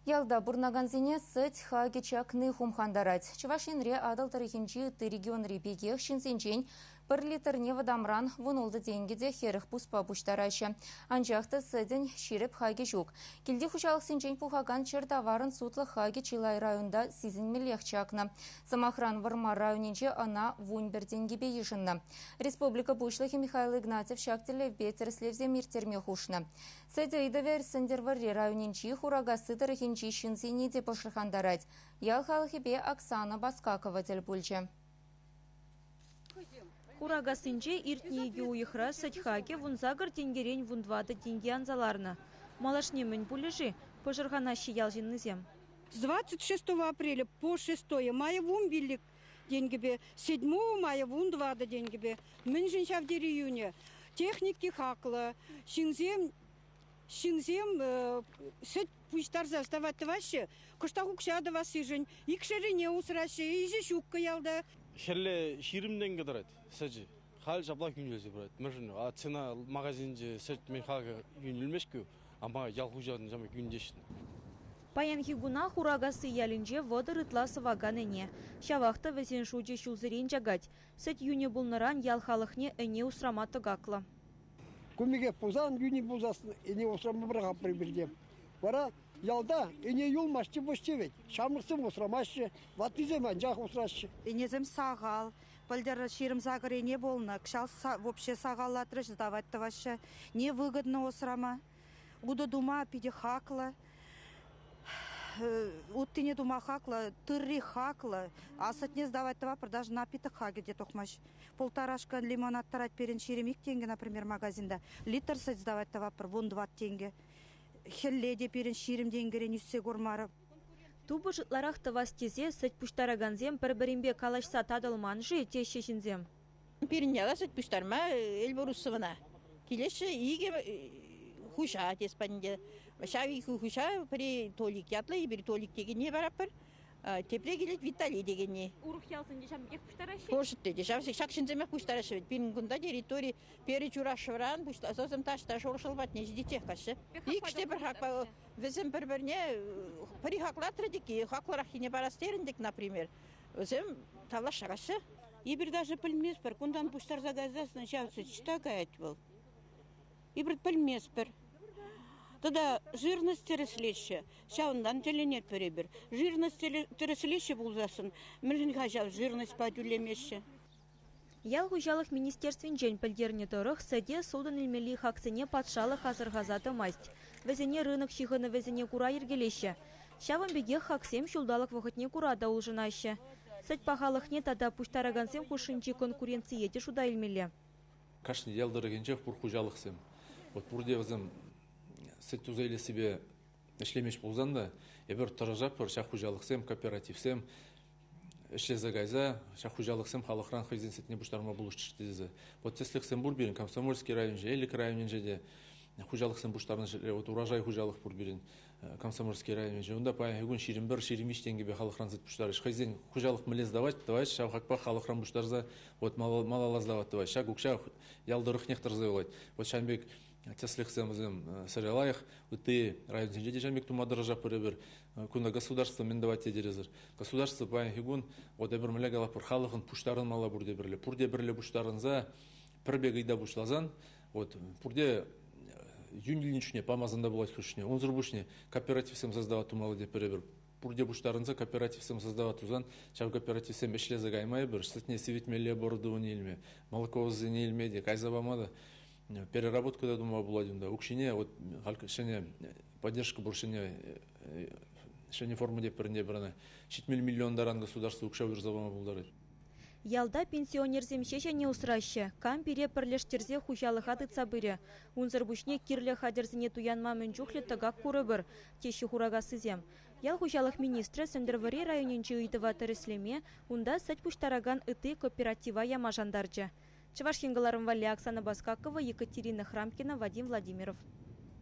Ялта пурӑнакансене сӗт хакӗ чакни хумхантарать. Чӑваш Енре Атӑл тӑрӑхӗнчи ытти регионри пекех ҫынсенчен пӗр литрне вӑтамран 16 тенкӗ те 40 пуспа пуҫтараҫҫӗ. Анчах та сӗтӗн ҫирӗп хакӗ ҫук. Килти хуҫалӑхсенчен пухакан чӗр таварӑн сутлӑх хакӗ чылай районта сисӗнмеллех чакнӑ. Сӑмахран, Вӑрмар районӗнче ӑна 11 тенкӗпе йышӑннӑ. Республика Пуҫлӑхӗ Михаил Игнатьев ҫак тӗллевпе тӗрӗслевсем ирттерме хушнӑ. Сӗт ыйтӑвӗ Сӗнтӗрвӑрри районӗнчи Хуракасси тӑрӑхӗнчи ҫынсене те пӑшӑрхантарать. Ял халӑхӗпе Оксана Баскакова тӗл пулчӗ. Хуракассинче иртнӗ 2 уйӑхра сӗт хакӗ 18 тенкӗрен 14 тенке анса ларнӑ. Малашне мӗн пулӗ-ши? Пӑшӑрханаҫҫӗ ял ҫыннисем. С 26 апреля по 6 мая 15 тенкӗпе, 7 мая 14 тенкӗпе. Мӗншӗн ҫав тери йӳнӗ? Техники хаклӑ, ҫынсем сӗт пуҫтарса сдавать тӑваҫҫӗ, кӑштах укҫа тӑвассишӗн, икшерӗне усраҫҫӗ, ӗҫӗ ҫуккӑ ялта. Хӗлле 20 тенкӗ тӑрать сӗчӗ. Халь ҫаплах йӳнелсе пырать. Мӗншӗн цена магазинче сӗт мӗн хакӗ йӳнелмест-ку, ама ял хуҫалӑхӗн ҫамрӑк йӳнтеҫнӗ. Паянхи куна Хуракасси ялӗнче 30 ытла сӑвакан ӗне. Ҫавах та вӗсен шучӗ ҫулсерен чакать. Сӗт йӳнӗ пулнӑран ял халӑхне ӗне усрама тӑкаклӑ. Кумике пулсан, йӳнӗ пулсассӑн ӗне усрама пӑрахатпӑр пирте. Вара ялта ӗне юлмасть пуҫ вӗт. Ҫамрӑксем усрамаҫҫӗ, ваттисем анчах усраҫҫӗ. Ӗнесем сахал. Пӗлтӗр 28 ӗне пулнӑ. Кӑҫал вообще сахаллатрӗҫ, сдавать тӑваҫҫӗ. Не выгодно усрама. Утӑ тума питӗ хаклӑ. Уттине тума хаклӑ, тырри хаклӑ. А сӗтне сдавать тӑватпӑр, даже напиток хакӗ те тухмасть. Полторашка лимонад тӑрать пирӗн 22 тенкӗ, например, магазинта. Литр сӗт сдавать тӑватпӑр, 14 тенкӗ. Хӗлле те пирӗн 20 тенкӗрен ӳссе курмарӑм. Тупӑш ытларах тӑвас тесе сӗт пуҫтаракансем пӗр-пӗринпе калаҫса татӑлман-ши теҫҫӗ ҫынсем. Пирӗн яла сӗт пуҫтарма Эльбрусовӑна килеҫҫӗ икӗ хуҫа тес патӗнче. Ҫав икӗ хуҫа пӗри Толик ятлӑ, эпир Толик текенни паратпӑр. Тепре килет Виталий текенни. Урӑх ялсенче ҫавӑн пекех пуҫтараҫҫӗ? Пур те, ҫак ҫынсемех пуҫтараҫҫӗ вӗт. Пирӗн кунта территори Перечурашевран пуҫласа таҫта Шуршӑл патне ҫитиччех каҫҫӗ. Иккӗш те пӗр хакпа. Вӗсем пӗр-пӗрне пӗри хаклатрӗ тӗк, хаклӑраххине парас терӗн тӗк, например. Вӗсем тавлашса каҫҫӗ. Эпир даже пӗлместпӗр, кунтан пуҫтарса кайсассӑн ҫав сӗт ӑҫта каять вӑл? Эпир пӗлместпӗр. Тата жирность тӗрӗслеҫҫӗ. Ҫавӑнтан тӗлӗнетпӗр эпир. Жирность тӗрӗслеҫҫӗ пулсассӑн, мӗншӗн-ха ҫав жирностьпа тӳлемеҫҫӗ? Ял хуҫалӑх министерствинчен пӗлтернӗ тӑрӑх сӗте сутӑн илмелли хаксене патшалӑх асӑрхаса тӑмасть. Вӗсене рынок ҫыхӑнӑвӗсене кура йӗркелеҫҫӗ. Ҫавӑн пекех хаксем ҫулталӑк вӑхӑтне кура та улшӑнаҫҫӗ. Сӗт пахалӑхне тата пуҫтаракансем хушшинчи конкуренцие те шута илмелле. Кашни ял тӑрӑхӗнчех пур хуҫалӑхсем. Вот пурте вӗсем сӗт туса илессипе ӗҫлемест пулсан та эпир тӑрӑшатпӑр ҫак хуҫалӑхсем, кооперативсем ӗҫлесе кайса ҫак хуҫалӑхсем халӑхран хӑйсен сӗтне пуҫтарма пулӑшчӗҫ тесе. Вот тӗслӗхсем пур пирӗн Комсомольски районӗнче, Элӗк районӗнче те хуҫалӑхсем пуҫтарнӑ ҫӗре. Вот Урожай хуҫалӑх пур пирӗн Комсомольски районӗнче. Унта паянхи кун 21-23 тенкӗпе халӑхран сӗт пуҫтарӗҫ. Хӑйсен хуҫалӑх мӗнле сдавать тӑваҫ, ҫав хакпа халӑхран пуҫтарса вот малалла сдавать тӑваҫ. Ҫак укҫа ял тӑрӑхнех тӑрса юлать. Вот ҫавӑн пек тӗслӗхсем вӗсем сӗре лайӑх. Ытти районсенче те ҫавӑн пек тума тӑрӑшатпӑр эпир. Кунта государство мӗн тӑвать тетересӗр. Государство паянхи кун вот эпир мӗнле калатпӑр, халӑхӑн пуҫтарӑнмалла пурте пӗрле. Пурте пӗрле пуҫтарӑнса пӗр пек ыйта пуҫласан, вот пурте йӳнӗлнӗ чухне памасан та пулать хушшине. Унсӑр пуҫне кооперативсем создавать тумалла тетпӗр эпир. Пурте пуҫтарӑнса кооперативсем создавать тусан, ҫав кооперативсем ӗҫлесе кайма эпир, сӗтне сивӗтмелле оборудование илме, молоковозсене илме те, кайса пама та, переработка та тума пулать унта. Укҫине вот ҫӗнӗ поддержка пур, ҫӗнӗ форма тепӗрне пӗрне 70 миллион таран государство укҫа уйӑрса пама пултарать. Ялта пенсионерсем ҫеҫ ӗне усраҫҫӗ. Кам пире пӗрлештерсе хуҫалӑха тытса пырӗ. Унсӑр пуҫне кирлӗ хатӗрсене туянма мӗн чухлӗ тӑкак курӑпӑр, теҫҫӗ хуракассисем. Ял хуҫалӑх министрӗ Сӗнтӗрвӑрри районӗнчи ыйтӑва тӗрӗслеме, унта сӗт пуҫтаракан ытти кооператива яма шантарчӗ. Чӑваш Ен кӑларӑм валли Оксана Баскакова, Екатерина Храмкина, Вадим Владимиров.